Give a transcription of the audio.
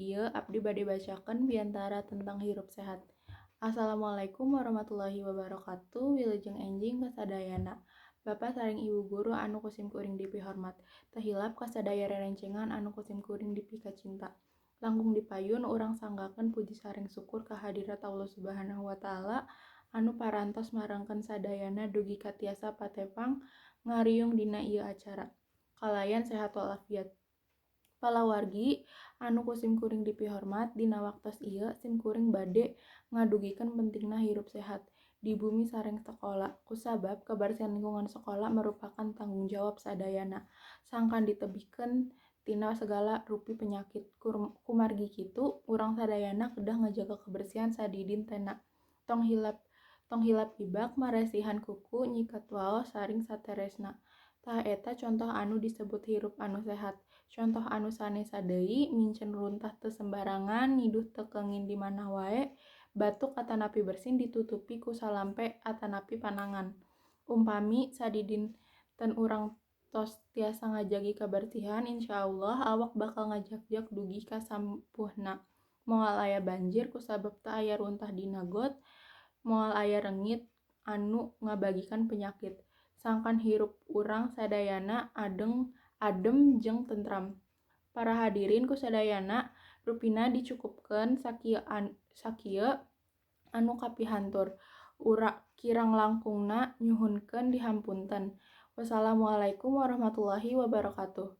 Ieu abdi bade bacakeun biantara tentang hirup sehat. Assalamualaikum warahmatullahi wabarakatuh. Wilujeng enjing kasadayana. Bapak sareng Ibu guru anu ku sim kuring dipihormat. Teu hilap kasadaya rerencengan anu ku sim kuring dipikacinta. Langkung dipayun urang sanggakeun puji sareng syukur ka hadirat Allah Subhanahu wa taala anu parantos marengkeun sadayana dugi ka tiasa patepang ngariung dina ieu acara kalayan sehat walafiat. Palawargi anu ku sim kuring dipihormat, dina waktos ieu sim kuring bade ngadugikeun pentingna hirup sehat di bumi sareng sakola, kusabab kabersihan lingkungan sakola merupakan tanggung jawab sadayana sangkan ditebihkeun tina sagala rupi penyakit. Kumargi kitu, urang sadayana kedah ngajaga kebersihan sadidintena. Tong hilap ibak, maresihan kuku, nyikat waos, sareng sateresna. Tah, eta contoh anu disebut hirup anu sehat. Contoh anu sanesna deui, miceun runtah teu sembarangan, nyiduh teu kenging di mana wae, batuk atanapi bersin ditutupi ku salampe atanapi panangan. Upami sadidinten urang tos tiasa ngajagi kabersihan, insyaallah awak bakal ngajagjag dugi ka sampuhna. Moal aya banjir kusabab teu aya runtah dina got, moal aya reungit anu ngabagikan penyakit. Sangkan hirup urang sadayana adem jeung tentram. Para hadirin ku sadayana rupina dicukupkeun sakieu anu kapihatur. Kirang langkungna nyuhunkeun dihapunten. Wassalamualaikum warahmatullahi wabarakatuh.